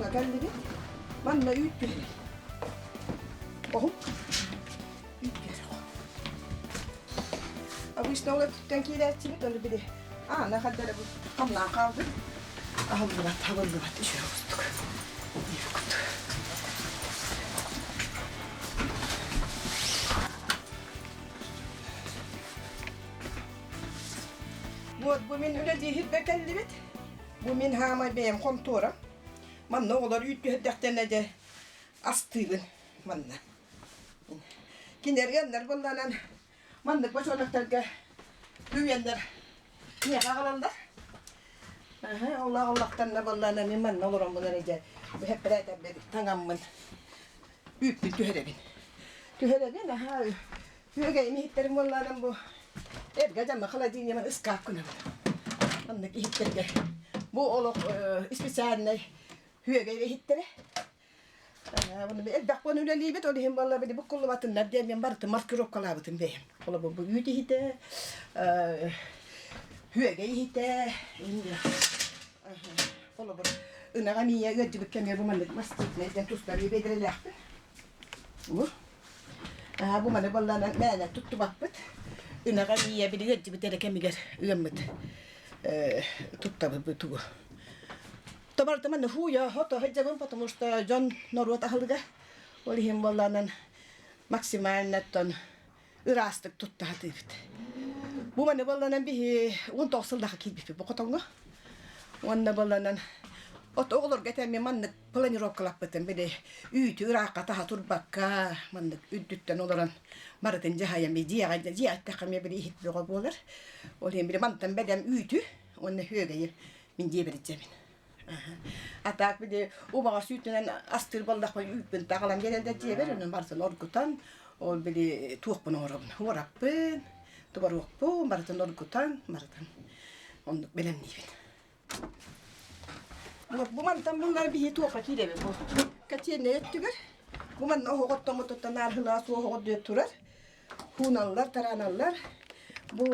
Хотоҥҥо кэллибит. Манна үүт түһэрэр. Оһум. Үүт түһэрэр. Обычно ол өттүттэн киирээччибит, ону били аана хардара бу хамнаан хаалбыт. Аһыллыбат, хабыллыбат үчүгэй оҕустук. Вот бу мин үлэлииһирбэ кэллибит. Бу мин хаамай бэйэм хонтуорам. Манна оҕолор үүт түһэрдэхтэринэ дьэ астыыбын манна. Кинилэр буолланан маннык бочуонактарга үүйэннэр миэхэ аҕалаллар. Ол аҕаллахтарына буоллаана мин манна олороммун эрэ дьэ бэһэппэрээтэрбин таҥаммын үүппүн түһэрэбин. Түһэрэбин аһаа үөгэйим иһиттэрим буоллаанан бу эргэ дьамма холодильнигын ыскаап гынабын. Маннык иһиттэргэ бу олох специальнай үөгэй иһиттэрэ. Элбэх буолан үлэлиибит, ол иһин буолла били буккуллубатыннар диэн мен барытын маркировкалаабытым бэйэм. Холобур бу үүт иһитэ, үөгэй иһитэ, холобур ынаҕа миийэ ыалдьыбыт кэмигэр бу маннык маститнай диэн туспа биэдэрэлээхпин. Бу бу маны буоллаана мээнэ туттубаппыт. Ынаҕа миийэ били ыалдьыбыт эрэ кэмигэр ыаммыт туттабыт бу тугу. Тобартыман хууйа хото сылдьабын, потому что дьон норуот аһылыга. Ол иһин буоллаанан максимально оттон ыраастык тутта сатыыбыт. Бу маны буолланан биһи 19 сыллаха киирбиппит бу хотоҥҥо. Уонна буолланан от оҕолорго этэммин маннык планировкалаппытым били үүтү ыраахха таһа турбакка маннык үрдүттэн олорон барытын дьаһайан би дьиэҕэ дьиэ эттэххэ эмиэ били иһит бөҕө буолар. Ол иһин били мантан бэлэм үүтү уонна үөгэйи мин дьиэбэр илдьэбин. А так били убаҕас үүтүнэн астыыр буоллахпына үүппүн таҕалан биэрэллэр дьиэбэр онон барытын оргутан ол били туохпун оҥоробун уораппын тубаруохпун барытын оргутан барытын оннук бэлэмниибин. Бу мантан буллар биһи туохха киирэбит бу котельнай өттүгэр бу манна оһох оттоммутуттан аарыһылаах суох оһох турар Хууналлар, тарааналлар. Бу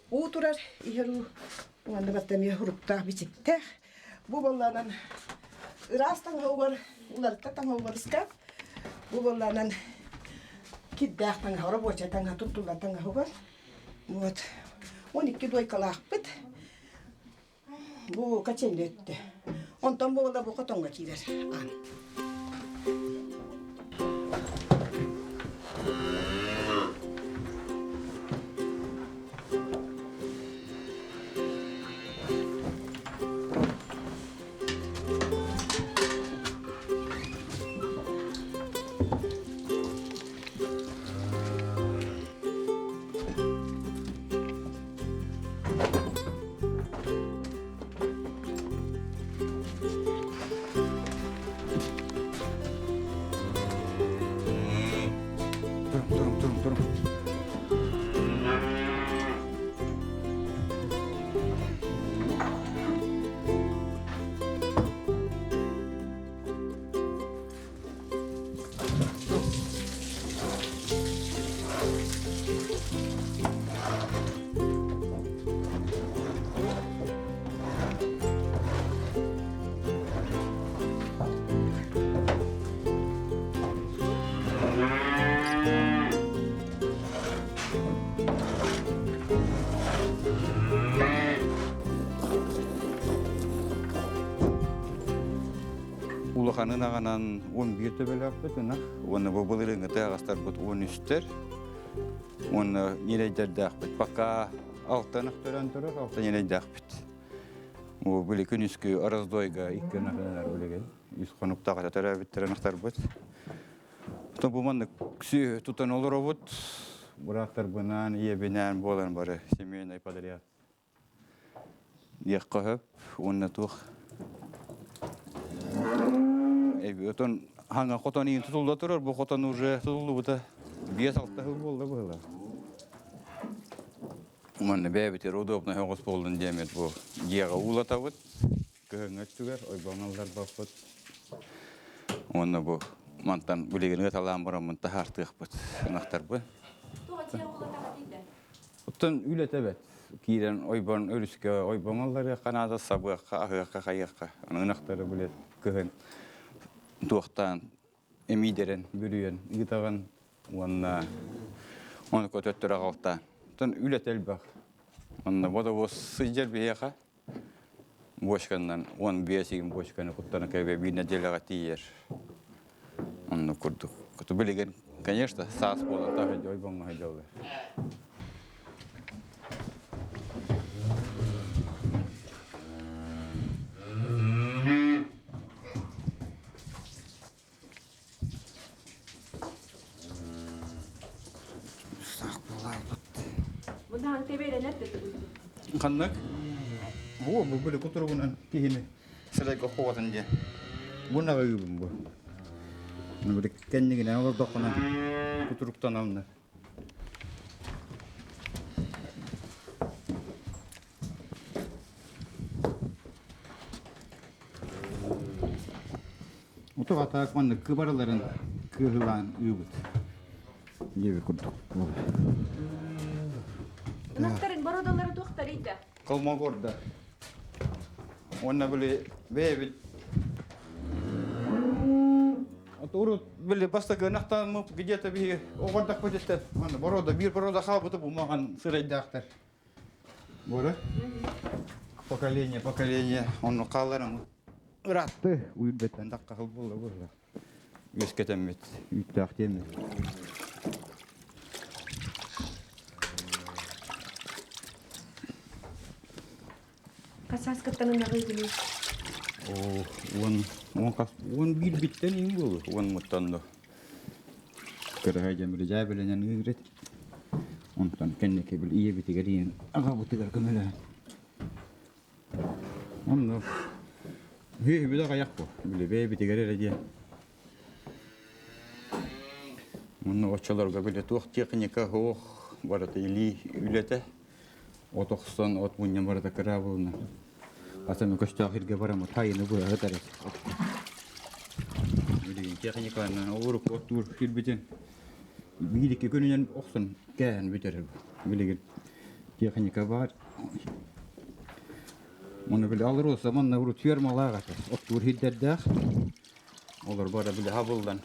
уу турар иһэр уу уонна барыта эмиэ уруктаах, бичиктээх. Бу буоллаанан ыраас таҥаһа угар, уларытта таҥаһа угар ыскаап. Бу буоллаанан кирдээх таҥаһа, рабочай таҥаһа, туттуллар таҥаһа угар. Вот. 12 дуойкалаахпыт. Бу качельня өттө. Онтон буола бу хотоҥҥо киирэр аан. Турум, турум, турум, турум. Улаханын аҕанан 11 төбөлөөхпүт ынах уонна бу былырыыҥҥыты аҕастарбыт 13-тэр уонна ньирэйдэрдээхпит. Пока алта ынах төрөөн турар, алта ньирэйдээхпит. Бу били күнүскү раздойга икки ынах ынар билигин. Үс хонуктаах төрөөбүттэр ынахтарбыт. Бу маннык сүөһү тутан олоробут. Бырааттарбынаан, ийэбинээн буолан бары семейный подряд. Диэххэ сөп уонна туох отон хаҥа хотон иин тутулла турар бу хотон уже тутуллубута 5-6 сыл буолла быһыылаах. Манна бэйэбитигэр удобно оҕус буоллун диэммит бу дьиэҕэ уулатабыт кыһыҥҥы өттүгэр ойбоҥ ылларбаппыт уонна бу мантан билигин ыталаан бараммын таһаартыахпыт ынахтарбын. Туох дьиэ уулатаҕытый да? Оттон үлэтэ бэт. Киирэн ойбон өрүскэ ойбоҥ ылларыахха наада, сабыахха, аһыахха, хайыахха. Аны ынахтары билет кыһын. Туохтаан эмиийдэрин бүрүйэн ыытаҕын уонна ону көтөттөр аҕалтаан. Оттон үлэтэ элбэх. Онно бодобуос сылдьар биһиэхэ бочканнан 15 игин бочканы куттана кэбэ биир нэдиэлэҕэ тиийэр. Онно курдук. Билигин, конечно, саас буолан таһырдьа ойбоҥҥо сылдьаллар. Мунаан тебелэнэр Ханнык? Бу бу били кутуругунан киһини сырайга хоҕотун диэн. Бу наҕыыбын бу. Били кэннигинэн олордоххуна кутуруктанамна. Утук атаак маннык кыбарыларын кыаһылаан ыыбыт диэби курдук буолар. Ынахтарын бородалары туохтарый да? Колмогорда. Уонна били бэйэбит Урут били бастакы ынахтааммыт где-то биһиги оҕордохпут истэн манна борода биир борода хаалбыта бу маҕан сырайдаахтар. Бора поколение поколение онно хаалларан ыраатты уйбеттен таккахыл буолла буолла. Үөскэтэммит үүттээх диэммит. Хасааскыттан ынаҕы билий. Оо, уон, уон хас, уон биир биттэн иҥ буолу, уон муттан до. Кыраһай дьэмирдьээ билэнэн ыырыт. Онтон кэнники бил ийэбитигэр иэн аҕабытыгар көмөлөһөн. Онно үһү аҕайах бу. Били бэйэбитигэр эрэ диэн. Онно оччолорго били туох техника суох, барыта илии үлэтэ. От охсон, от мунньан барыта кыра буолна. Атын көстөөх сиргэ бараммыт хайыны быһа ытар Билигин техниканан оҕурук оттуур сирбитин биир-икки күнүнэн охсон кээһэн бүтэрэр. Билигин техника баар. Оны били алроса манна урут фермалаах этэ. Оттуур сирдэрдээх. Олор бары били хабыллан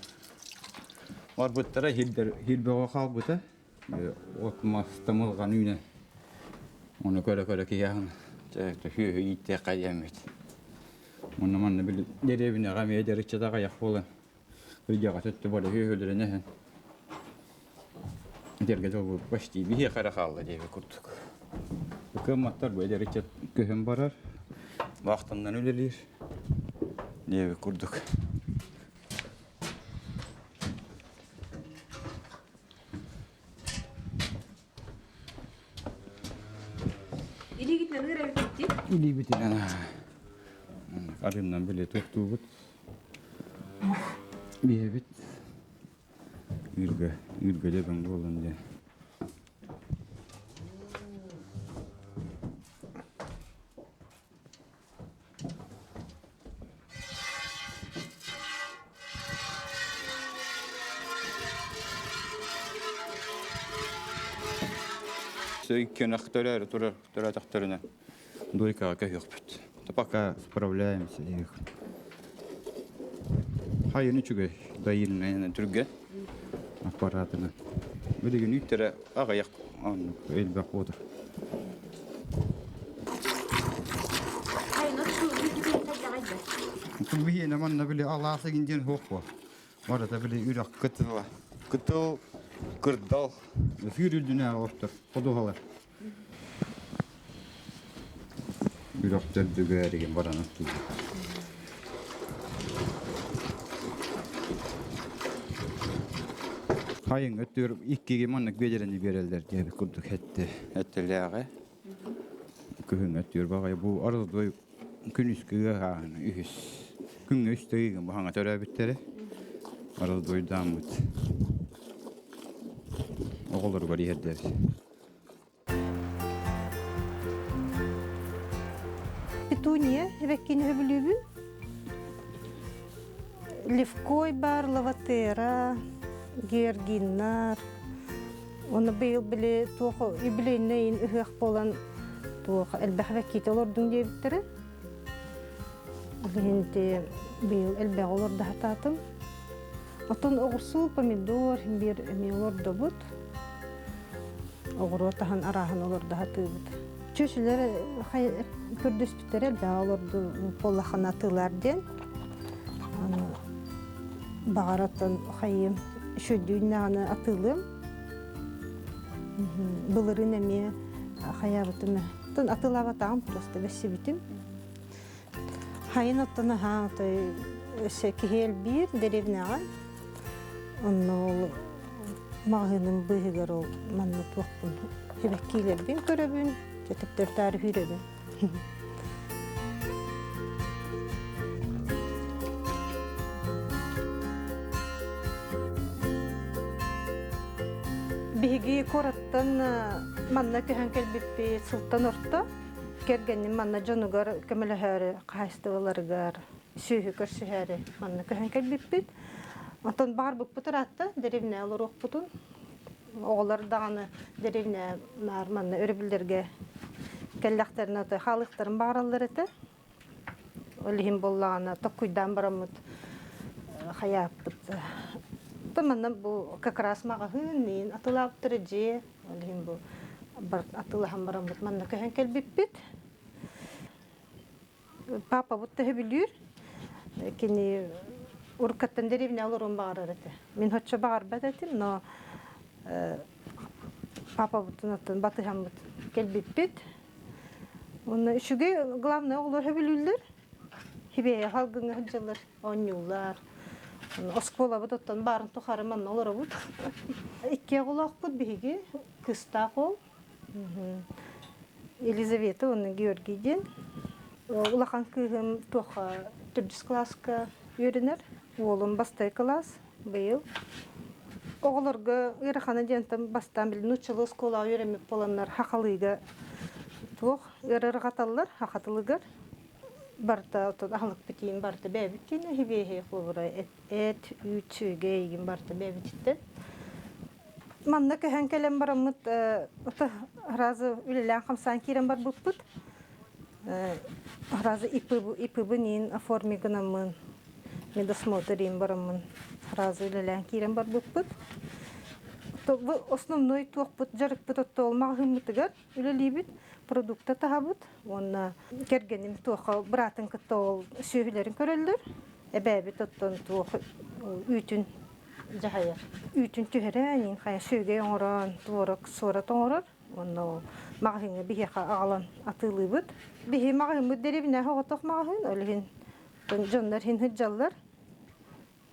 барбыттара сирдэр сир бөҕө хаалбыта. От мас тамылҕан үүнэн. Ону көрө-көрө киһиэхин сүөһү ииттиэххэ диэммит. Онно манна били дэриэбинэҕэ эмиэ дьарыччата аҕыйах буолан кырдьаҕас өттө бары сүөһүлэрин эһэн Этэргэ дылы почти биһиэхэ эрэ хаалла диэбит курдук. Кыамматтар бу эдэр ыччат көһөн барар, баахтаннан үлэлиир диэбит курдук. Илиигитинэн ыыр эбит Илиибитинэн арыымнан били туохтуубут. Биэбит Үргэ, үргэ дьэбэҥ буолан диэн. Сөйкөнөх төрөөрү турар төрөөтөхтөрүнэ дуйкаҕа көһүөхпүт. Пока справляемся. Хайын үчүгэй дайыылынан түргэн аппаратынан. Билигин үүттэрэ аҕыйах оннук элбэх буолар. Биһиэнэ манна били алаас игин диэн суох буо. Барыта били үрэх кытыла. Кытыл, кырдал, сүүр үрдүнээҕи оттор, ходуһалар. Үрэх төрдүгэр игин баран оттуур. Хайыҥ өттүгэр иккиги маннык биэдэрэни биэрэллэр диэбит курдук этте эттэлээҕи. Күһүҥ өттүгэр баҕайы бу арылдой күнүскү ыаһааһын үһүс күҥҥэ үстэ ыйгын бу хаҥа төрөөбүттэрэ арылдойдааммыт оҕолоругар иһэрдэр. Петуния эбэккини сөбүлүүбүн. Левкой бар, Лаватера, Георгиннар. Оны быйыл били туох юбилейный ыһыах буолан туох элбэх эбэккиитэ олордуҥ диэбиттэрэ. Ол иһин Быйыл элбэҕи олордо сатаатым. Оттон оҕурсуу, помидор биир эмиэ олордобут. Оҕуруот аһын арааһын олордо сатыыбыт. Чүөчүлэр көрдөспүттэрэ элбэҕи олорду буоллаххына атыылаар диэн. Аны баҕар оттон хайыым үчүгэйдүүннэҕинэ атыылыам. Былырыын эмиэ хайаабытым оттон атыылаабатаҕым просто бэссибитим. Хайын оттон аһаа отой өссө киһи элбиир дэриэбинэҕэ. Онно ол маҕаһыыным быыһыгар ол манна туохпун сибэккиилэрбин көрөбүн, төттөрү үүрэбин. Биһиги куораттан манна көһөн кэлбиппит сылтан орто. Кэргэним манна дьонугар көмөлөһөөрү, хаһаайыстыбаларыгар сүөһү көрсүһээри манна көһөн кэлбиппит. Онтон баҕарбыппыт ыраатта, дэриэбинэ олоруохпутун. Оҕолор даҕаны дэриэбинэ наар манна өрөбүллэргэ кэллэхтэринэ отой хаалыахтарын баҕараллар этэ. Ол иһин буоллаҕына токкуйдаан бараммыт хайааппыт. Манна бу как раз маҕаһыын миин атылаабыттара дьиэ. Ол иһин бу атыылаһан бараммыт манна көһөн кэлбиппит. Папабыт төһөбүлүүр. Кини уруккаттан дэриэбинэ олоруон баҕарар этэ. Мин оччо баҕарбат этим, но папабытын оттон батыһаммыт кэлбиппит. Уонна үчүгэй, главное, оҕолор сөбүлүүллэр. Хибэйэ халгыҥҥа сылдьаллар, оонньууллар. Оскуолабыт оттон баарын тухары манна олоробут. Икки оҕолоохпут биһиги, кыыстаах уол. Елизавета уонна Георгий диэн. Улахан кыыһым туохха төрдүс кылааска үөрэнэр. Уолум бастакы кылаас быйыл. Оҕолорго ыарахана диэнтэн бастаан били нууччалыы оскуолаҕа үөрэммит буоланнар хахалыыга туох ыарырҕаталлар хахатылыгар барыта отон аһылыкпыт иин барыта бэйэбит киинэ хибиэһи холобура эт үүт сүөгэ эйигин барыта бэйэбититтэн манна көһөн кэлэн бараммыт ото разы үлэлээн хамсаан киирэн барбыппыт разы ИП-бын иин оформи гынаммын медосмотр иин бараммын разы үлэлээн киирэн барбыппыт бу основной туохпут дьарыкпыт оттоол маҕаһыыммытыгар үлэлиибит продукта таһабыт уонна кэргэним туохха быраатын кытта ол сүөһүлэрин көрөллөр эбээбит оттон туох үүтүн дьаһайар үүтүн түһэрэн иин хайа сүөгэй оҥорон творог суорат оҥорор уонна ол маҕаһыыҥҥа биһиэхэ аҕалан атыылыыбыт биһи маҕаһыыммыт дэриэбинэ соҕотох маҕаһыын ол иһин дьоннор иһин сылдьаллар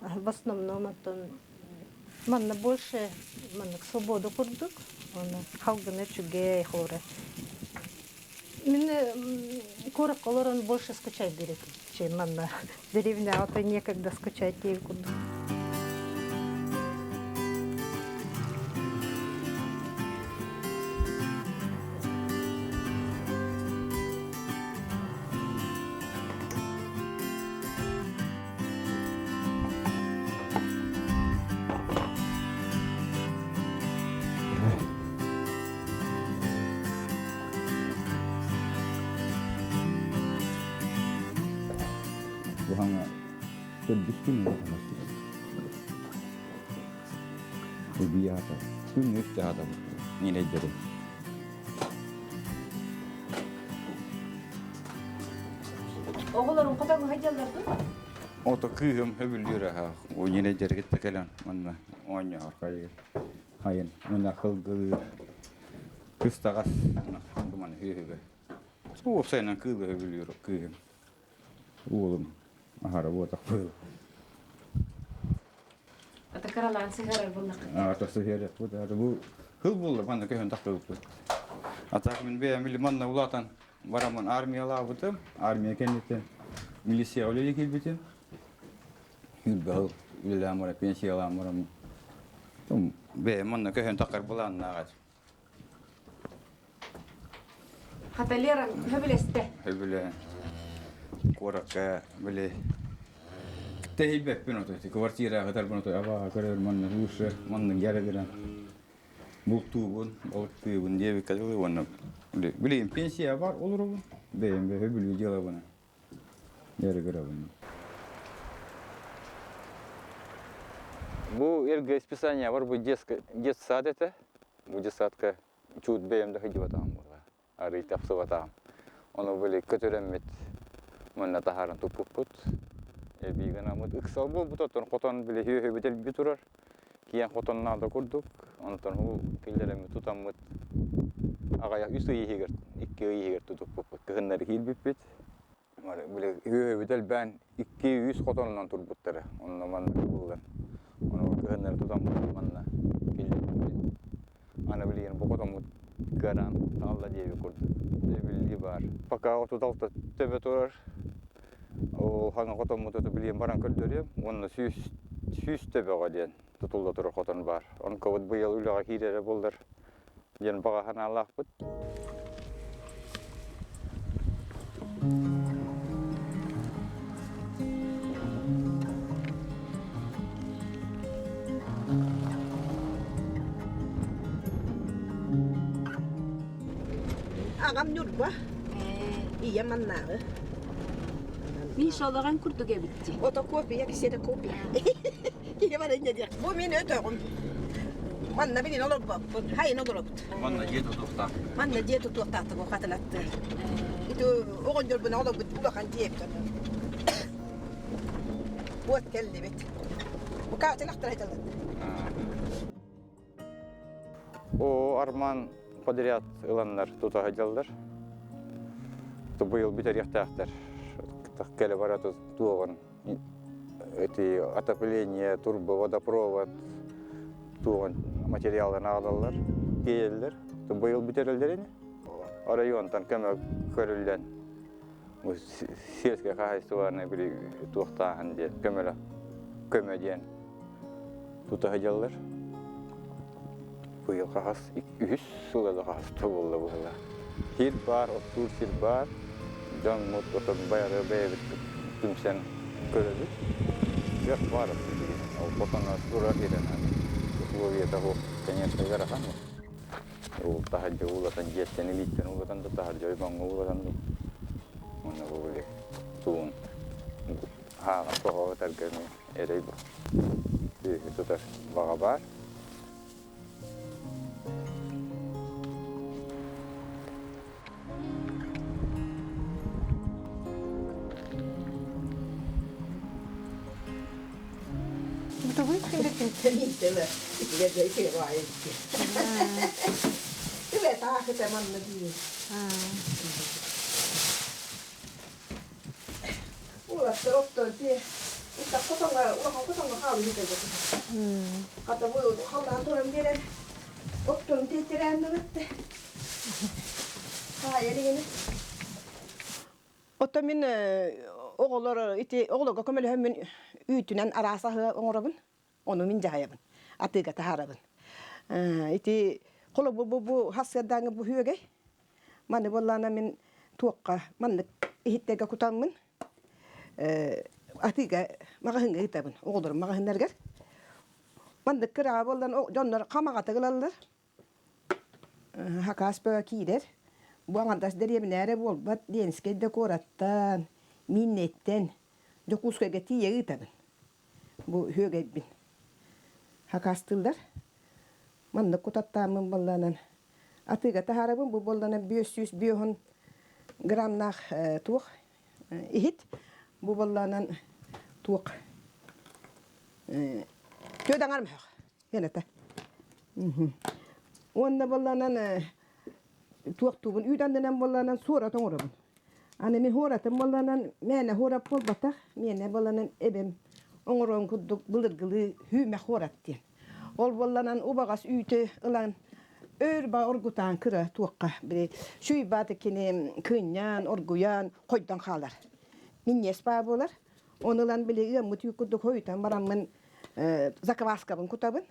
В основном оттон манна больше маннык свобода курдук уонна халгына үчүгэй холобура мин куоракка олорон больше скучать диир этим чем манна деревняҕа то некогда скучать диир курдук. Буһаҥа төрдүс күн Эбии аата күн үс аатабыт ньирэйдэрин. Оҕолорун хотоҥ сылдьаллар дуо? Ото кыыһым өбүлүүр аһа ньирэйдэргит да кэлэн манна оонньоһор хайыгыр хайын мына кылгылыыр кыстаҕас туман үһүгэр уопсайынан кыылы өбүлүүр кыыһым уолум аһара буотах быыл Ата кыралаан сыһыарар буоллаххыт. Ата сыһыарыахпыт. Ата бу кыл буолла манна көһөн тахсыбыппыт. Атак мин бэйэм били манна улаатан бараммын армиялаабытым. Армия кэнниттэн милиция үлэлии киирбитим. Үлбэһил үлэлээн баран пенсиялаан баран бэйэм манна көһөн тахсар былааннаах этим. Хаталера сөбүлэстэ. Сөбүлэһэн. Куоракка били тэһийбэппин ото квартираҕа кытарбын ото абааһы көрөр манна лучше манна дьарыгыран бултуубун, балыктыыбын диэбиккэ дылы уонна билигин пенсия бар олоробун бэйэм бэйэ бүлүү дьыалабынан дьарыгырабын. Бу эргэ списание бар бу детсад этэ. Бу детсадка чуут бэйэм да сылдьыбатаҕым буолла. Арый тахсыбатаҕым. Ону били көтөрөммүт манна таһааран туппуппут. Эбии гынаммыт ыксал буолбут оттон хотон били сүөһүбүт элбии турар. Киэн хотон наада курдук. Онтон ол киллэрэммит тутаммыт аҕыйах үс ый иһигэр, икки ый иһигэр тутуппуппут. Кыһыннары киирбиппит. Били үөһүбүт элбээн икки-үс хотонунан турбуттара. Онно манна кыбыллан. Ону кыһыннары тутаммыт манна киллэрбиппит. Аны билигин бу хотоммут кыараан хаалла диэби курдук. Эбиллии баар. Пока 36 төбө турар. Ол хаҥа хотоммут оту билигин баран көрдөрүөм. Уонна сүүс, сүүс төбөҕө диэн тутулла турар хотон баар. Онкобут быйыл үлэҕэ киирэрэ буоллар диэн баҕа санаалаахпыт. Аҕам Ньурба, ийэм маннааҕы. Миша олоҕон курдук эбит дии. Ото копия, ксерокопия. Киһи бар инньэ диэх. Бу мин өтөҕүм. Манна билин олорбоппут. Хайын олоробут. Манна дьиэ тутуохтаах. Манна дьиэ тутуохтаахтык ол хатынаттыы. Ити оҕонньорбуна олорбут улахан дьиэ эбит онон. Уот кэллибит. Бу каатын ахтар айталлар. О, Арман подряд ыланнар тута сылдьаллар. Быйыл бүтэриэхтээхтэр. Кэлэ бара туоҕун эти отопление, турбо, водопровод туоҕун материалын аҕалаллар, тиэйэллэр. Быйыл бүтэрэллэр ини. Оройуонтан көмө көрүллэн бу сельское хаһаайыстыбаны били туохтааһын диэн көмөлө көмө диэн тута сылдьаллар. Быйыл хаһас үһүс сыла да хаһас буолла быһыылаах. Сир баар, оттуур сир баар. Дьоммут отон байары бэйэбит түмсэн көрөбүт. Кыах баар билигин. Ол хотоно турар ирэн условията суох, конечно, ыарахан. Ол таһырдьа уулатан, дьиэттэн илииттэн уулатан да таһырдьа ойбоҥҥо уулатан да. Уонна бу били туун хааҕа тоҕо ытарга эмиэ эрэй бу. Сүөһү тутар баҕа баар. Бытовой Уолаттар оттон ти хотоҥҥо улахан хотоҥҥо хаалыы сытар Хата бу халлаан туран биэрэн оттон тиэтэрээннэбит хаайа илигини Оттон мин оҕолор ити оҕолорго көмөлөһөммүн үүтүнэн араас аһы оҥоробун ону мин дьаһайабын атыыга таһаарабын ити холобур бу бу хас сыардааҥы бу үөгэй маны буоллаана мин туохха маннык иһиттэргэ кутаммын атыыга маҕаһыыҥҥа ыытабын оҕолорум маҕаһыыннарыгар маннык кыраҕа буоллан дьоннор хамаҕатык ылаллар хакаас бөҕө киирэр бу аҥардас дэриэбинэ эрэ буолбат Ленскэй да куораттан Мииннэттэн Дьокуускайга тиийэ ыытабын бу үөгэйбин хакаастыыллар маннык кутаттааммын буоллаанан атыыга таһаарабын бу буолланан 550 граммнаах туох иһит бу буоллаанан туох түөт аҥар мөһөх яната уонна буоллаанан туохтуубун үүт аннынан буоллаанан суорат оҥоробун Аны мин хуоратым буолланан, мээнэ хуорат буолбатах, миэнэ буолланан эбэм оҥорон курдук былыргылыы хүүмэ хуорат диэн. Ол буолланан убаҕас үүтү ылан өр ба оргутаан кыра туохха били сүүйбааты кини кыынньаан, оргуйан, хойдон хаалар. Минньиэс баа буолар. Оны ылан били ыаммыт үүт курдук хойутан бараммын закваскабын кутабын.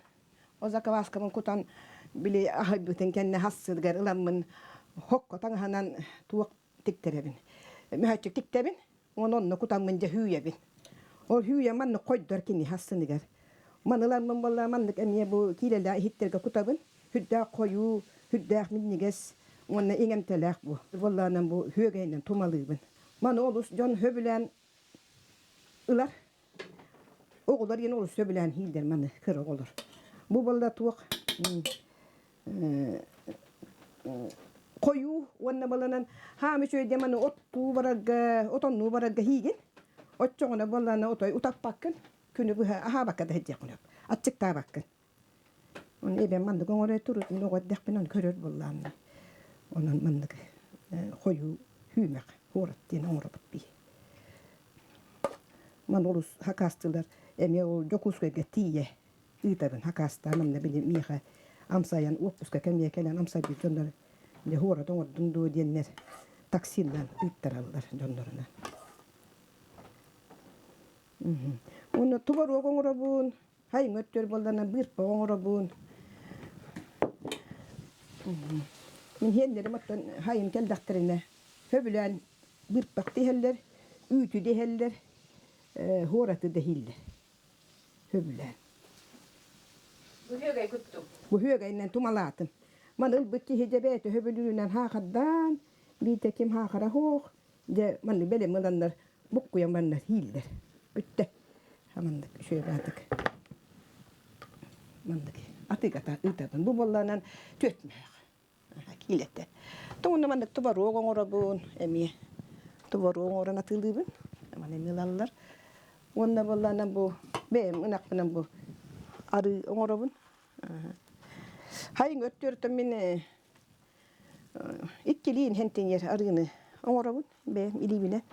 Ол закваскабын кутан били аһыйбытын кэннэ хассыгар ыламмын хокко таҥаһынан туох тиктэрэбин. Мөһөччүк тиктэбин, уонна онно кутаммын дьэ һүүйэбин. Ол һүүйэн маннык хойдор кини хассыныгар. Маны ыламмын буолла маннык эмиэ бу киилэлээх иһиттэргэ кутабын. Сүрдээх хойуу, сүрдээх минньигэс уонна иҥэмтэлээх бу. Буоллаанан бу үөгэйинэн тумалыыбын. Маны олус дьон сөбүлээн ылар. Оҕолор диэн олус сөбүлээн иһииллэр маны кыра оҕолор. Бу буолла туох хойуу уонна баланан хаам үчүгэй маны оттуу барарга, отоннуу барарга иһиигин. Оччоҕуна буоллаана отой утаппаккын, күнү быһа аһаабакка да сылдьыаххын сөп, аччыктаабаккын. Оны эбэм маннык оҥоро турутун оҕо эрдэхпинэ оны көрөр буоллаамна. Онон маннык хойуу хүүмэх хуорат диэн оҥоробут бии. Маны олус хакаастыылар эмиэ ол Дьокуускайга тиийэ ыытабын хакаастаан манна били миэхэ амсайан уоппуска кэмиэ кэлэн амсайбыт дьоннор дьэ хуорат оҥордуҥ дуо диэннэр таксиннан ыыттараллар дьоннорунан. Уонна творог оҥоробун, Хайыҥ өттүөр буоллана быырпах оҥоробун. Мин иһэннэрим оттон хайын кэллэхтэринэ сөбүлээн быырпах иһэллэр, үүтү да иһэллэр, хуораты да иһиллэр. Сөбүлээн. Бу үөгэй куттуҥ. Бу үөгэйинэн тумалаатым. Маны ылбыт киһи дьэ бэйэтэ сөбүлүүрүнэн хаахардаан, биирдэ ким хаахара суох, дьэ маннык бэлэм ыланнар буккуйан бараннар ииллэр. Бүттэ. Маннык үчүгэй Маннык атыгата ыытабын. Бу буоллаанан түөрт мөһөх киилэтэ. Тоҥуна маннык творог оҥоробун эмиэ. Творог оҥорон атыылыыбын. Маны эмиэ ылаллар. Уонна буоллаанан бу бэйэм ынахпынан бу арыы оҥоробун. Хайыҥ өттүөртөн мин иккилиин хэнтиҥэр арыыны оҥоробун бэйэм илиибинэн.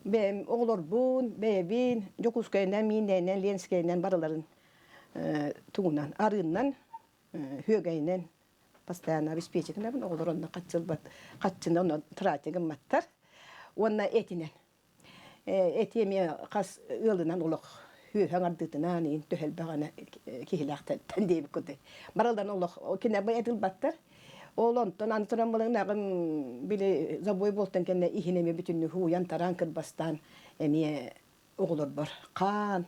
Бэйэм оҕолорбун, бэйэбин Дьокуускайынан, Миинэйинэн, Ленскэйинэн барыларын тугунан арыыннан, үөгэйинэн постоянно обеспечить оҕолор онно хаччылбат хаччыны онно тратя гымматтар уонна этинэн эти эмиэ хас ыалынан олох үөһэ аҥардыытынан иин төһөлбөҕөнө киһилээхтэртэн диэбит курдук барыларын олох кинэ бу эт ылбаттар Ол онтон аны туран былыҥнаҕым били забой буолтан кэннэ иһин эмиэ бүтүннүү һууйан-тараан кырбастаан эмиэ оҕолорбор хаан,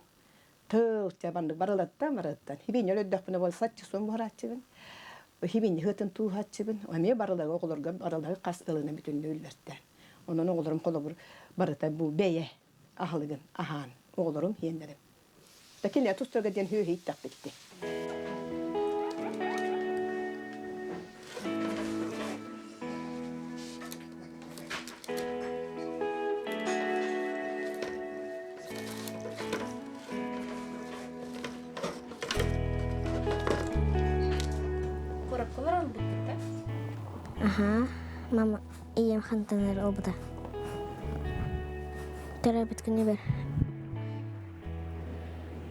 тыл чэ маннык барылаттан барыттан хибиинньэ өлөрдөхпүнэ буол саччы суон буһарааччыбын хибиинньэ сыатын тууһааччыбын эмиэ барылары оҕолорго барылары хас ылына бүтүннүү үллэртэ онон оҕолорум холобур барыта бу бэйэ аһылыгын аһаан оҕолорум иэннэрим Такине тустарга диэн хүүһү ииттэхпитти. Курапкалар ылбыккыт да? Аха, мама ийэм хантанар ылбыта. Төрөөбүт күнүбэр.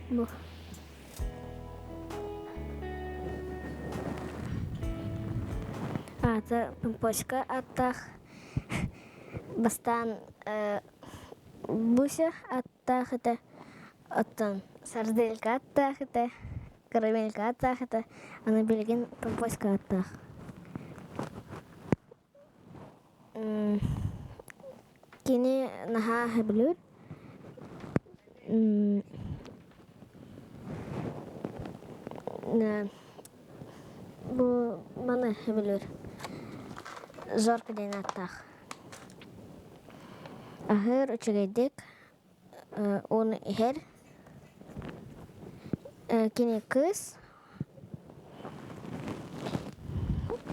Бу. Аата Пымпочка аттаах бастаан Буся аттаах этэ, оттон Сарделька аттаах этэ, Карамелька аттаах этэ, аны билигин Пымпочка аттаах. Кини наһаа сөбүлүүр. Бу маны сөбүлүүр. Зорко диэн ааттаах. Аһыыр үчүгэйдик, ууну иһэр. Кини кыыс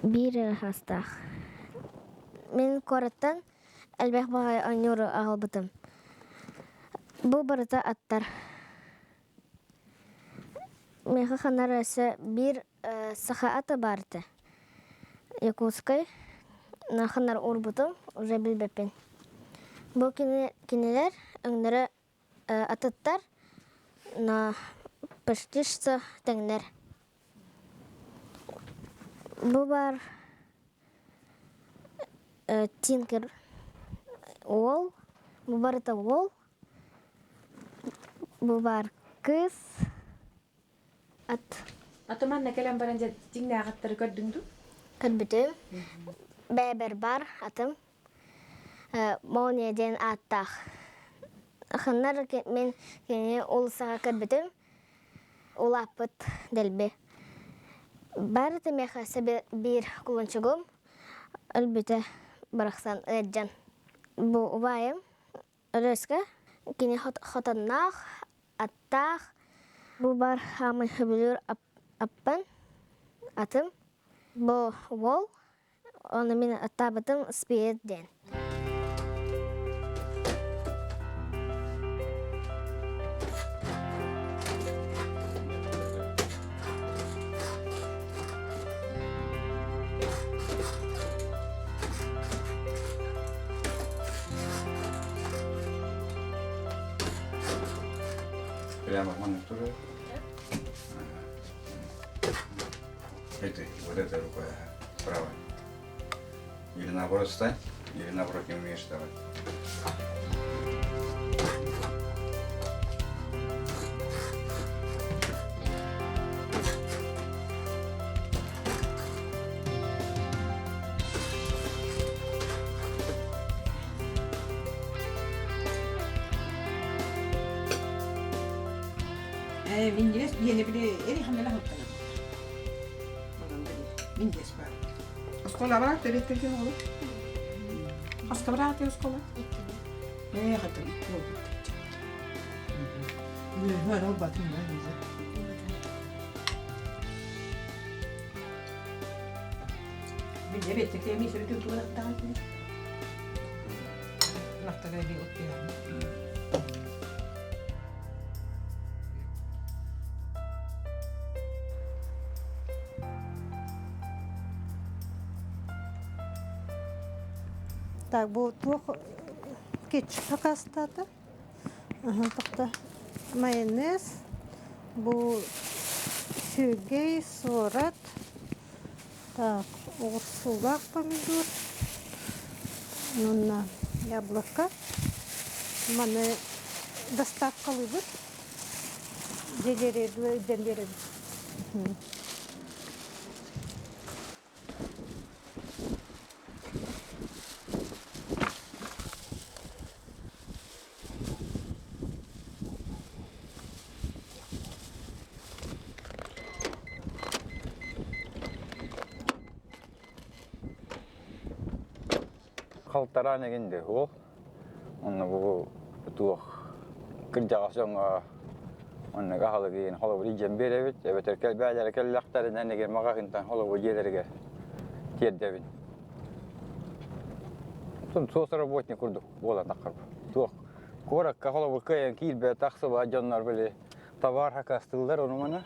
биир эрэ саастаах. Мин куораттан элбэх баҕайы оонньууру аҕалбытым. Бу барыта аттар. Миэхэ ханна эрэ өссө биир саха ата баар этэ. Якутскай. Ханна эрэ уурбутум, уже билбэппин. Бу кинилэр өҥнөрө атыттар на почти что тэҥнэр. Бу баар Тинкер уол, бу барыта уол, бу баар кыыс, ат. Аты манна кэлэн баран дьэ дьиҥнээх аттары көрдүҥ дуу? Көрбүтүм. Бэйэбэр бар атым. Молния диэн ааттаах. Ханнар мин кинини уулуссаҕа көрбүтүм. Улааппыт дэлби. Барыта миэхэ биир кулунчугум өлбүтэ барахсан ыалдьан. Бу убайым Өлөөскө кини хотонноох. аттаах. Бу бар хаамай сөбүлүүр аппын, атым. Бу уол, ону мин аттаабытым Спирит диэн. Прямо вон туда. Это, вот эта рука, правая. Или наоборот встань, или наоборот не умеешь вставать. Минньигэс диэни били эрихэмэлэ хантана. Минньигэс баар. Оскуола бараат эбиттэрген оҕолор. Хаска бараат оскуола? Ээ, хатын буолбут. Үөһү албатын да Лиза. Биле беттекте ми сөрүтүн тугунаттаҕын кини. Нахтага би оттуян. Так, бу туох кетчуп сакаастаата. Тохто майонез, бу сүөгэй, суорат, так, оҕурсуулаах помидор, уонна яблоко. Маны доставкалыыбыт. Дьиэлэри илдьэн биэрэбит. Халтараан эгинде ол. Онно бу туох кырдьаҕас дьоҥҥо оннук аһылыгын холобур илдьэн биэрэбит эбэтэр кэлбээлэрэ кэллэхтэринэ эгин маҕаһыынтан холобур дьиэлэригэр тиэрдэбин. Оттон соцработник курдук буолан таххарбыт. Туох куоракка холобур кыайан киирбэт тахсыбат дьоннор били товар хакастыыллар ону маны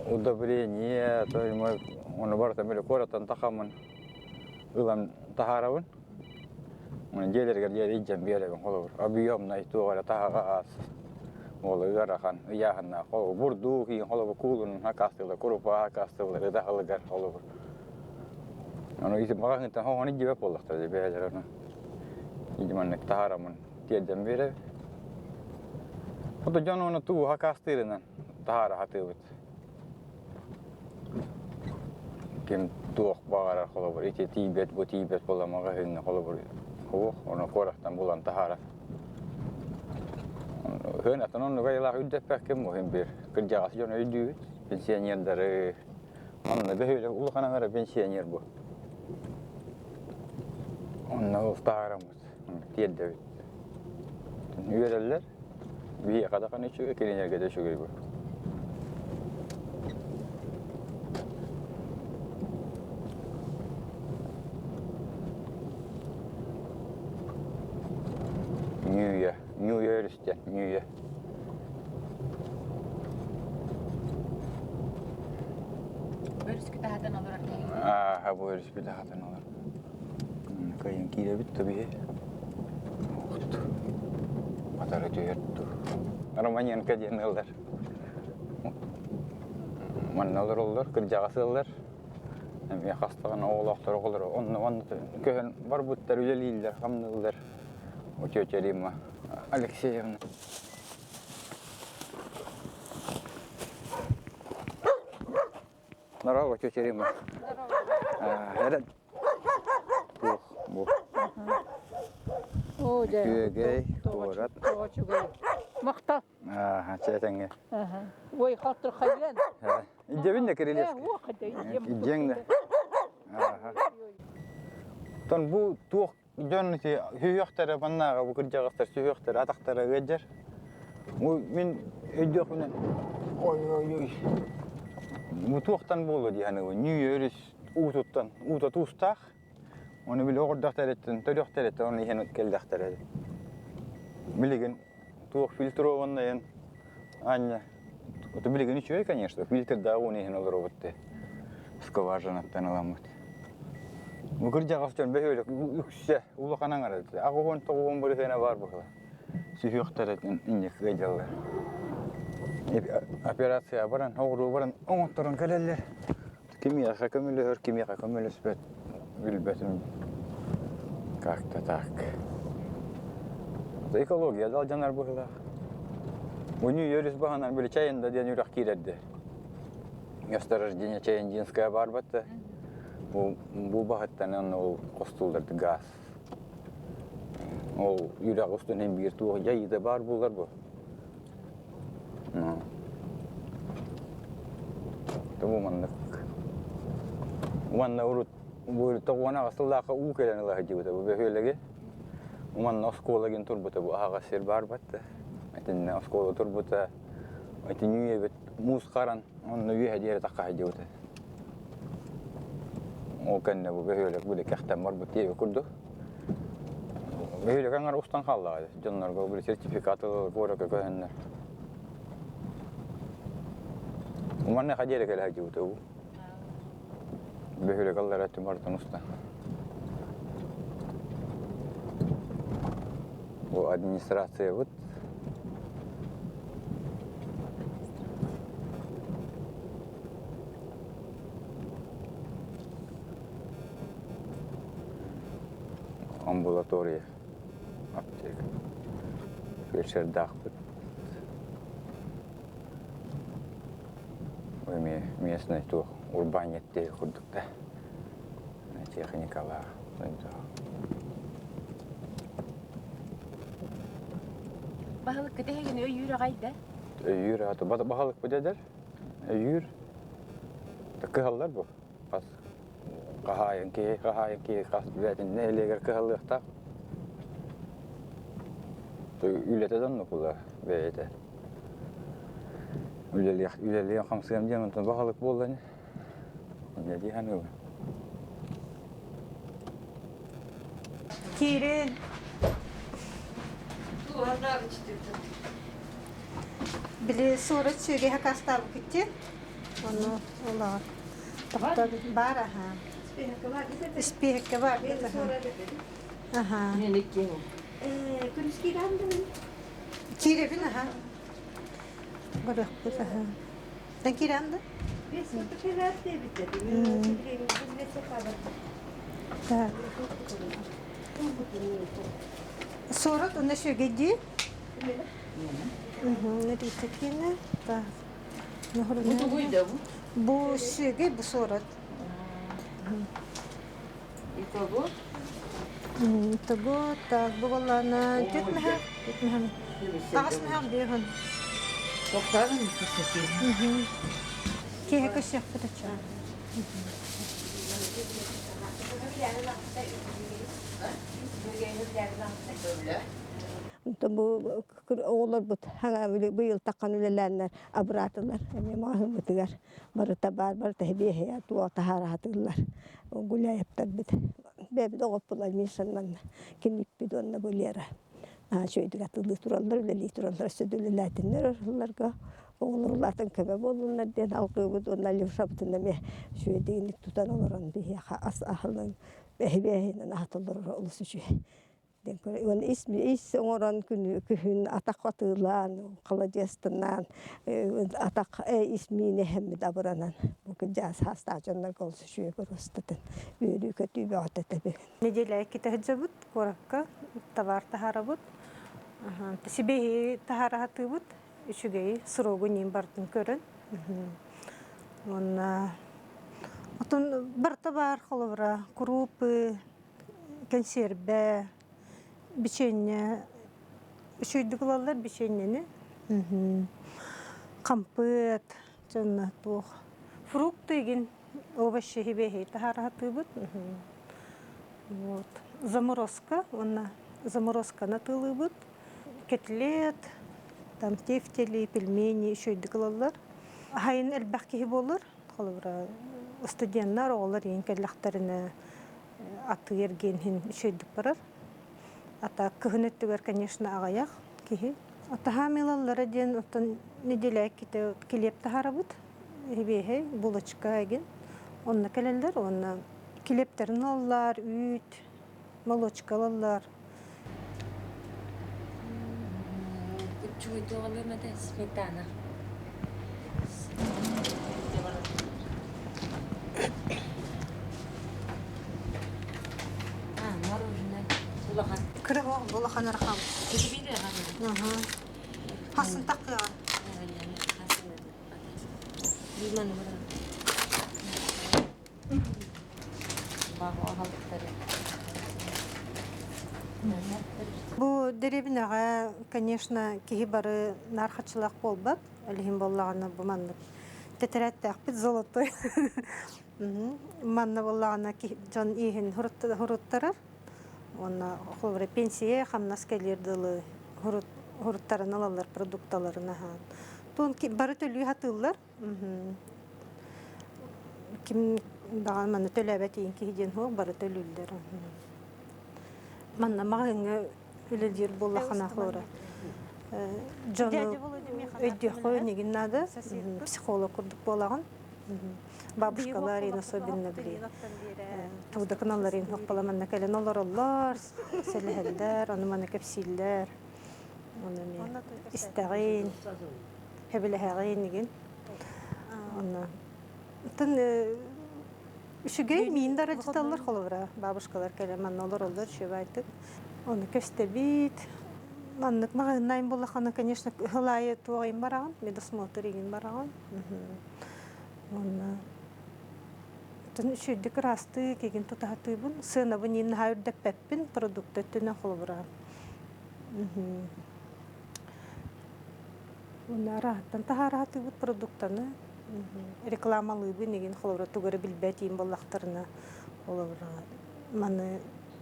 удобрение то ону барыта били куораттан тахаммын ылан таһаарабын. Дьиэлэригэр диэри илдьэн биэрэбин холобур объемнай туох эрэ таһаҕас ол ыарахан ыйааһыннаах холобур бурдук иин холобур куулунун хакаастыылар курупаа хакаастыылар ыдаһалыгар холобур ону ити маҕаһыынтан хоһоон илдьибэт буоллахтара дии бэйэлэрэ ону ити маннык таһаараммын тиэрдэн биэрэбин ото дьон уонна туу хакаастыырынан таһаара сатыыбыт Ким туох баҕарар холобур ити тиийбэт, бу тиийбэт буола маҕаһыыҥҥа холобур суох, ону куораттан булан таһаарар. Ыһын атын оннук айылаах үрдэппэккин муһун биир кырдьаҕас дьону өйдүүбүт, пенсионердары. Онно бөһүөлэк улахан аҥара пенсионер бу. Онно ол таһаараммыт, тиэрдэбит. Үөрэллэр. Биһиэхэ даҕаны үчүгэй, кинилэргэ да үчүгэй бу. Ньүүйэ, Ньүүйэ өрүстэн, Ньүүйэ. Өрүскүт аһатан олорор киһи. Ааха, бу өрүспүт аһатан олорор. Кыайан киирэбит да биһи. Батары түһэр дуу. Романенко диэн ыаллар. Манна олороллор, кырдьаҕас ыаллар. Эмиэ хастаҕына оҕолоохтор оҕолоро онно онно көһөн барбыттар, үлэлииллэр, хамныыллар. У тетя Римма Алексеевна. Здорово, тетя Римма. Здорово. Туох бу? Оо, дьэ. Күөгэй, куорат. Тоҕо үчүгэй. Махтал. Аа, чэ, Ой, халтыр хайан. Идебин да кирилиэс. Идиэҥ да. Тон бу туох дьон ити сүһүөхтэрэ маннааҕы бу кырдьаҕастар сүһүөхтэрэ атахтара ыалдьар. Мин өйдүөхпүнэн ой ой ой бу туохтан буолуо дии саныыбын. Ньүүйэ өрүс уутуттан уута туустаах. Ону били оҕордохтэрыттан төрүөхтэриттэн ону иһэн кэллэхтэрэ. Билигин туох фильтрованнайын аанньа это билигин үчүгэй, конечно, фильтрдаах ууну иһэн олоробут дии. Скважинаттан ыламмыт. Бу кырдьаҕас дьон бөһүөлэк үксэ улахан аҥара 89 бырыһыана баар быһыла. Сүһүөхтэрэ инник ыалдьаллар. Операция баран, оҕуруо баран оҥотторон кэлэллэр. Кимиэхэ көмөлөһөр, кимиэхэ көмөлөспөт билбэтим. Как-то так. Экология да алдьанар быһыылаах. Бу өрүс баһынан били Чайында диэн үрэх киирэрди. Месторождение Чаяндинская баар батта. Бу, бу баһыттан онно ол хостуулларды газ. Ол үрэх устун биир туох дьайыыта баар буолар бу. Бу маннык. Уонна урут бу 98 сыллаахха уу кэлэн ыла сылдьыбыта бу бөһүөлэги. Манна оскуола гин турбута бу аһаҕас сир баар батта. Итиннэ оскуола турбута. Итини үөбүт муус харан онно үөһэ диэри тахха сылдьыбыта. Ол кэннэ бу бөһүөлэк били кэхтэн барбыт диэби курдук. Бөһүөлэк аҥар устан хааллаҕа дьоннорго били сертификат ылар куоракка көһөннөр. Манна диэри кэлэ сылдьыбыта бу. Бөһүөлэк аллара өттүн барытын устан. Бу администрациябыт амбулатория, аптека, фельдшердаахпыт. Эмиэ местный туох урбаанньыт диэки курдук да техникалаах. Баһылыккыт эһигини өйүүр аҕай да? Өйүүр аата баһылыкпыт эдэр. Өйүүр. Кыһаллар бу. Хас хаһаайын киһи, хаһаайын киһи хас бэйэтин нэһилиэгэр кыһаллыахтаах. Үлэтэ да оннук буолар бэйэтэ. Үлэлиэх, үлэлиэн хамсыам диэн онтон баһылык буолла ини. Инньэ дии саныыбын. Киирин. Били суорат сүөгэһэ акаастаабыккыт Ону олоҕор тохтор баар аха. Испиэһэккэ баар аха. Киирэбин аха. Барыахпыт аха. Тэн киирэн да? Так. Суорат уонна сүөгэйдии. Ритакина. Так. Бу тугуй да бу? Бу сүөгэй, бу суорат. Итого? Итого, так, бу баллана түт меха, түт меха. Ағас меха биһын. Тоқтарын Киһи көсүөхпүт оччо. Бу оҕолорбут быйыл таххан үлэлээннэр абыраатылар. Эмиэ маҕаһыыммытыгар барыта баар, барыта биэһэ туох таһаараатылар. Гуляевтарбыт бэйэбит оҕоппулар Мишан манна киниппит уонна бу Лера наһаа үчүгэйдик атыылыы тураллар, үлэлии тураллар, өссө да үлэлээтиннэр ылларга оҕолор улаатан көмө буоллуннар диэн алгыыбыт уонна Лешабытын эмиэ үчүгэйдик тутан олорон биһиэхэ ас аһылын бэһи-бэһинэн аһаталлар олус үчүгэй диэн уонна ис ис оҥорон күһүн атах атыылаан халадьыастанаан атах ис миин эһэммит абыранан бу кырдьаҕас саастаах дьоннорго олус үчүгэй боруостатын үөрүү-көтүү бөҕөтө этэ Неделя иккитэ сылдьабыт куоракка товар таһаарабыт. Сибиэһи таһаара сатыыбыт. Үчүгэйи срогу ньиин бартын көрөн. Уонна отон барыта баар холобура крупы, кэнсиэрбэ, бичиэнньэ үчүгэйдик ылаллар бичиэнньэни. Хампыат, дьонно туох фрукты игин овощи сибиэһи таһаара сатыыбыт. Вот. Заморозка уонна заморозканы атыылыыбыт. Котлет. Там тефтели, пельмени үчүгэйдик ылаллар. Хайын элбэх киһи буолар. Холобура, студеннар, оҕолор иин кэллэхтэринэ атыы эргиэн иһин үчүгэйдик барар. Ата кыһын өттүгэр, конечно, аҕыйах киһи. Таһаам ылаллара диэн оттон неделя иккитэ килиэп таһаарабыт. Эбиэһэй, булочка эгин. Онно кэлэллэр уонна килиэптэрин ылаллар, үүт, молочка ылаллар. Учугуйдуоҕалыым этэ сметана. А, мороженое. Улахан. Кыра улахан архам. Хасын такыа. Бу дэриэбинэҕэ, конечно, киһи бары наар хаччылаах буолбат. Ол иһин буоллаҕына бу маннык тэтэрээттээхпит золотой. Манна буоллаҕына дьон ииһин хуруттарар. Уонна холобура пенсия хамнас кэлиэр дылы хуруттаран ылаллар продукталарын аһаан. Туон бары төлүү сатыыллар. Ким даҕаны манна төлөөбөт иин киһи диэн суох бары төлүүллэр. Манна маҕаһыыҥҥа үлэлиир буоллаххына холобура дьону өйдүөххэ инигин наада психолог курдук буолаҕын. Бабушкалар иин особенно били тугда гыналлар иин хоппала манна кэлэн олороллор, сэлэһэллэр, ону маны кэпсииллэр. Ону эмиэ истэҕин. Хэбилэһэҕин игин. Онно. Тын үчүгэй миин да аралдьыталлар холобура. Бабушкалар кэлэн манна олороллор үчүгэйдик. Ону көстөбүт. Маннык маҕаһыыннаайын буоллаххына, конечно, ыһыл аайы туох бараҕын, медосмотр игин бараҕын. Уонна тын үчүгэйдик ыраастык игин тутаһатыыбын. Сыанабын иин наһаа үрдэппэппин, продукт өттүнэн холобура. Уонна арааһыттан таһаараатыыбыт продуктаны рекламалыыбын игин холобура тугу эрэ билбэт иин буоллахтарына холобура маны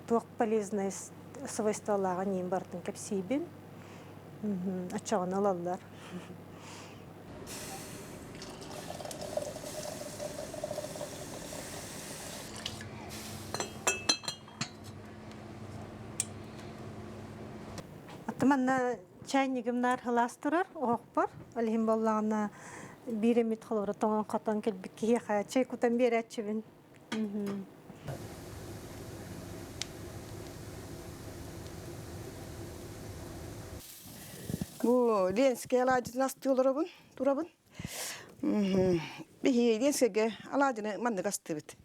туох полезное свойстволааҕын иин барытын кэпсиибин оччоҕуна ылаллар. Аты манна чайнигым наар сылаас турар оһохпор. Ол иһин буоллаҕына биир эмит холобура тоҥон-хотон кэлбит киһиэхэ чэй кутан биэрээччибин. Бу Ленскэй алаадьытын астыы олоробун, турабын. Биһиги Ленскэйгэ алаадьыны маннык астыыбыт.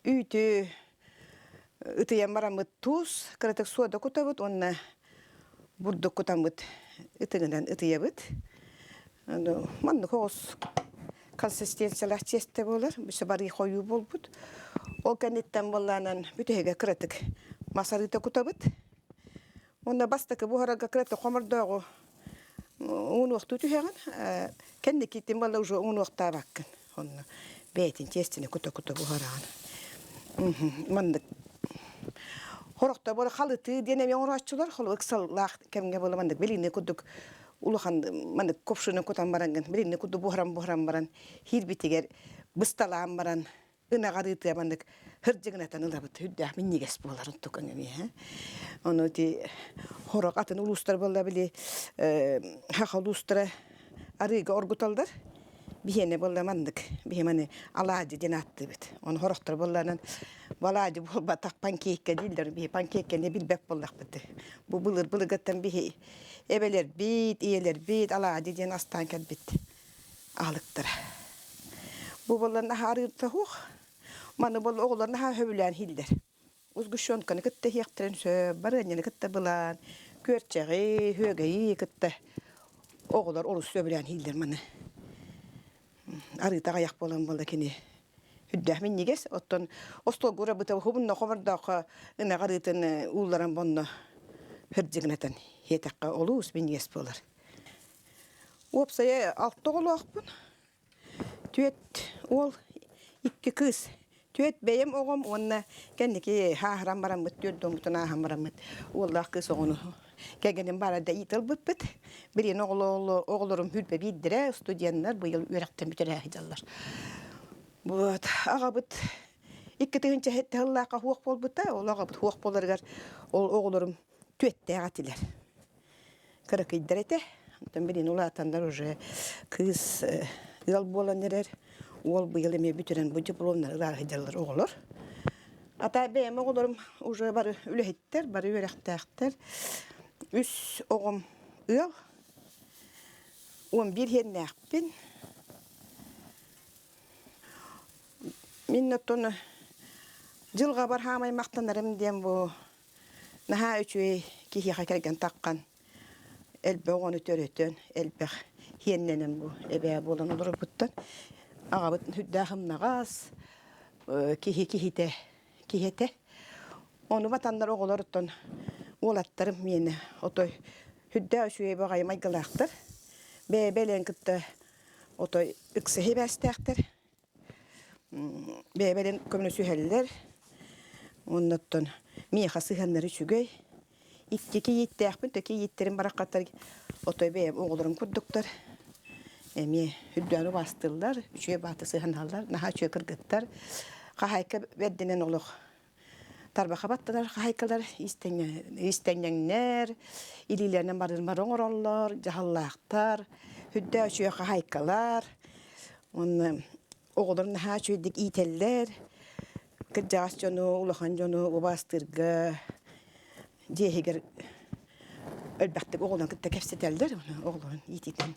Үүтү ытыйан бараммыт туус, кыратык суода кутабыт уонна бурдук кутаммыт ытыгынан ытыйабыт. Маннык оҕус консистенциялаах тиэстэ буолар, бүсэ барыы хойуу буолбут. Ол кэнниттэн буоллаанан бүтэһигэ кыратык мас арыыта кутабыт. Уонна бастакы буһарарга кыратык хомордооҕу уунуохтуу түһэҕин, кэнникитин буолла уже уунуохтаабаккын. Онно бэйэтин тиэстини кута-кута буһараҕын. Маннык хорохто буола халытыы диэн эмиэ оҥорооччулар холу ыксаллаах кэмҥэ буола маннык билиҥҥи курдук улахан маннык ковшины кутан бараҥҥын билиҥҥи курдук буһаран-буһаран баран хиирбитигэр бысталаан баран ынаҕар ыытыа маннык һырдьыгынатан ылабыт үрдээх минньигэс буолар онтукаҥ эмиэ ону ити хорох атын улуустар буолла били хаха улуустара арыыга оргуталлар биһиэнэ буолла маннык биһи маны алаадьы диэн ааттыыбыт ону хорохтор буоллаанан балаадьы буолбатах панкейка дииллэр биһи панкейканы билбэт буоллахпыт бу былыр былыргыттан биһи эбэлэрбит ийэлэрбит алаадьы диэн астаан кэлбит аһылыктара. Бу буолан наһаа арыырта суох. Маны буол оҕолор наһаа сөбүлээн иһиллэр. Сгущенканы кытта иһиэхтэрин сөп, барыанньаны кытта былаан, күөрчэҕи, үөгэйи кытта оҕолор олус сөбүлээн иһиллэр маны. Арыыта аҕыйах буолан буолла кини үрдээх минньигэс. Оттон остуолга урабыта уһубунна хомордооххо ынах арыытын уулларан бонно хырдьыгынатан иэтэххэ олус минньигэс буолар. Уопсайа алта оҕолоохпун. Түөрт уол, икки кыыс. Түөрт бэйэм оҕом уонна кэнники ааһыран бараммыт, түөрт дьоммутун ааһан бараммыт уоллаах кыыс оҕону. Кэргэним баара да иитэлбиппит. Билигин оҕолорум хүрбэ биирдэрэ, студеннар быйыл үөрэхтэн бүтэрэ сылдьаллар. Вот аҕабыт 2007 сыллаахха суох буолбута. Ол аҕабыт суох буоларыгар ол оҕолорум түөттээх этилэр. Кыракыйдар этэ. Онтон билигин улаатаннар уже кыыс ыал буолан эрэр. Уол быйыл эмиэ бүтэрэн бу дипломнары ылаары сылдьаллар оҕолор. Ата бэйэм оҕолорум уже бары үлэһиттэр, бары үөрэхтээхтэр. Үс оҕом ыал. 11 иэннээхпин. Мин оттон дьылҕабар хаамай махтанарым диэн бу наһаа үчүгэй киһиэхэ кэргэн таххан элбэх оҕону төрөтөн, элбэх иэннэнэн бу эбээ буолан олорорбуттан аҕабыт сүрдээх ымнаҕас, киһи киһитэ киһи этэ. Ону батаннар оҕолоруттан уолаттарым миэнэ отой сүрдээх үчүгэй баҕайы майгылаахтар. Бэйэ-бэйэлэрин кытта отой ыкса сибээстээхтэр. Бэйэ-бэйэлэрин көмөлөсүһэллэр. Оннуттан миэхэ сыһыаннара үчүгэй. Икки кийииттээхпин, то кийииттэрим бараххаттар отой бэйэм оҕолорум курдуктар. Эмиэ үрдээн убаастыыллар, үчүгэй бааты сыһаналлар, наһаа үчүгэй кыргыттар. Хаһаайка бэрдинэн олох тарбаха баттанар хаһаайкалар иистэнньэҥнэр, илиилэринэн барылмары оҥороллор, дьаһаллаахтар, үрдээх үчүгэй хаһаайкалар. Уонна оҕолор наһаа үчүгэйдик иитэллэр. Кырдьаҕас дьону, улахан дьону убаастыырга дьиэ иһигэр элбэхтик оҕолорун кытта кэпсэтэллэр, оҕолорун иитиитин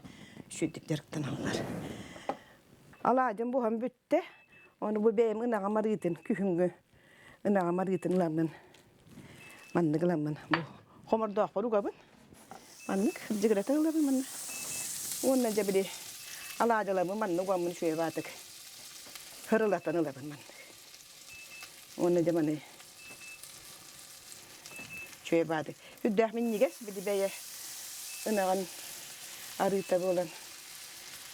үчүгэйдик дьарыктаналлар. Алаадьым буһан бүттэ. Ону бу бэйэм ынаҕым арыытын күһүҥҥү ынаҕым арыытын ыламмын маннык ыламмын бу хомордоохпор угабын. Маннык дьыгырата ылабын манна. Уонна дьэ били алаадьыламмын манна угаммын үчүгэй баатык хырылатан ылабын маннык. Уонна дьэ маны үчүгэй баатык. Үрдээх минньигэс били бэйэ ынаҕын арыыта буолан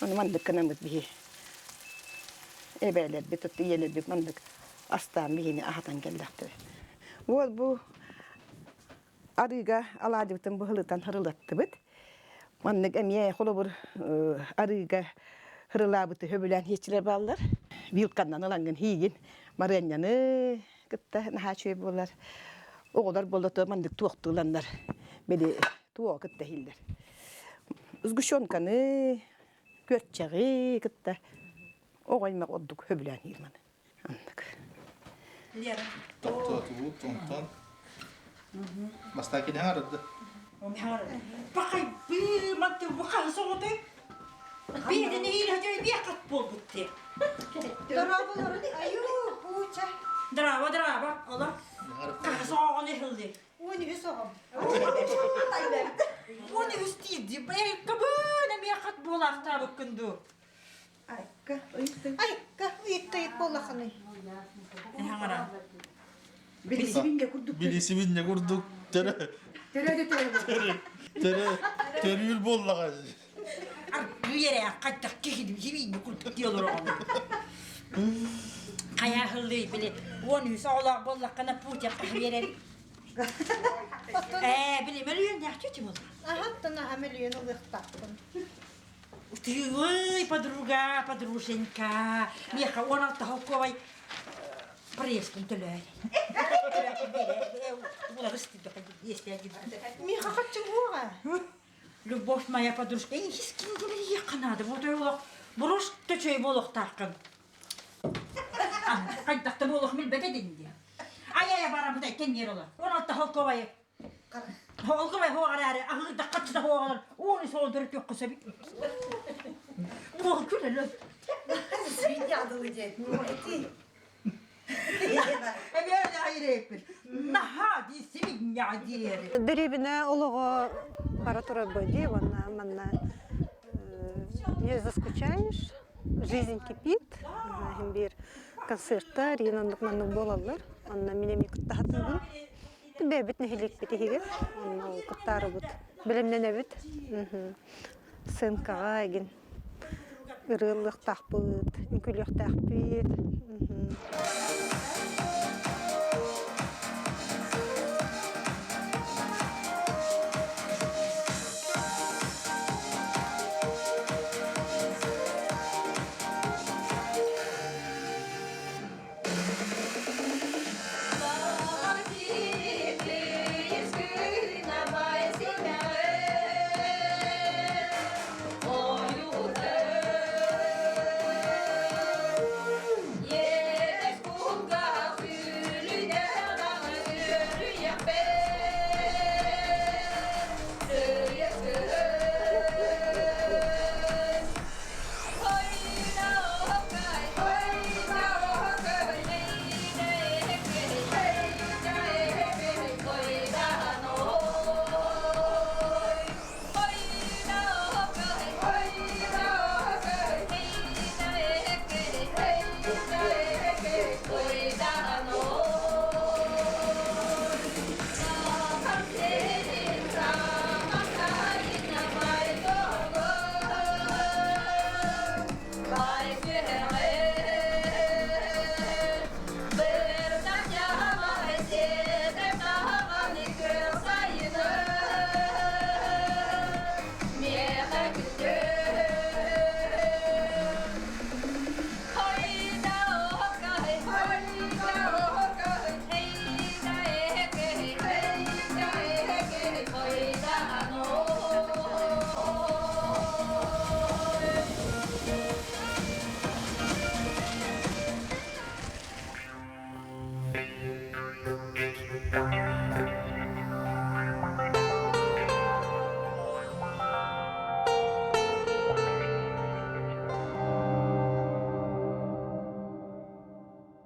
ону маннык гынаммыт биһи эбээлэрбит, ийэлэрбит маннык астаан биһини аһатан кэллэхтэрэ. Уол бу арыыга алаадьыбытын быһылытан хырылаттыбыт. Маннык эмиэ холобур арыыга хырылаабыты сөбүлээн иһиэччилэр бааллар. Вилканнан ылаҥҥын иһиигин барыанньаны кытта наһаа үчүгэй буолар. Оҕолор буолла маннык туохтууланнар били туоҕу кытта иһиллэр. Сгущенканы, күөрчэҕи кытта оҕо аймах ордук сөбүлээн иһэр маны. Аннык. Лера. Тоқтатуу, тонтон. Бастакы арыды. Бакай быыматы букай соҕотой. Биэдини иирэ биэкат буолбут те. Аю, пууча. Драба, драба, ола. Кахасоҕону хылды. 13 оҕом. 13 тиийди. Кабын эмиэхат буолаахтаабыккын дуу. Айка, ыйытты. Айка, ыйытты буоллахыный. Хаҥара. Билисибин курдук. Билисибин не курдук төрө Төрө төрө. төрө төрүүр буоллаҕа. Үерэ хайдах киһи сибиин курдук диэлэр оҕону. Хайа хыллый били 13 оҕолоох буоллаххына Путин биэрэр. Ээ, били мөлүйүөн яхчы буолла. Аһаттан аха мөлүйүөн ылыахтаахпын. Ой, подруга, подруженька, миэхэ 16 холкуобай проездын төлөөр. Миэхэ хаччы буоҕа. Любовь моя подружка, хискин надо, вот олох, буруш төчөй буолуохтааххын. Хайдах да буолуох билбэтэ динди. Ай-ай барабыт кэнниэр олор. 16 холкуобайы Холкубай хоҕараары аһыырда хаччыта хоҕалар ууну соҕун төрүтүөххэ сөбүй. Буол күлөлө. Дэриэбинэ олоҕо бара турар дии уонна манна не заскучаешь, жизнь кипит. Иһин биир концерттар, иин оннук маннык буолаллар. Онно мин эмиэ кыттаһатыыбын. Бэйэбит нэһилиэкпит иһигэр онно кыттаарыбыт бэлэмнэнэбит. Сценкаҕа игин ырыалыахтаахпыт, үҥкүүлүөхтээхпит.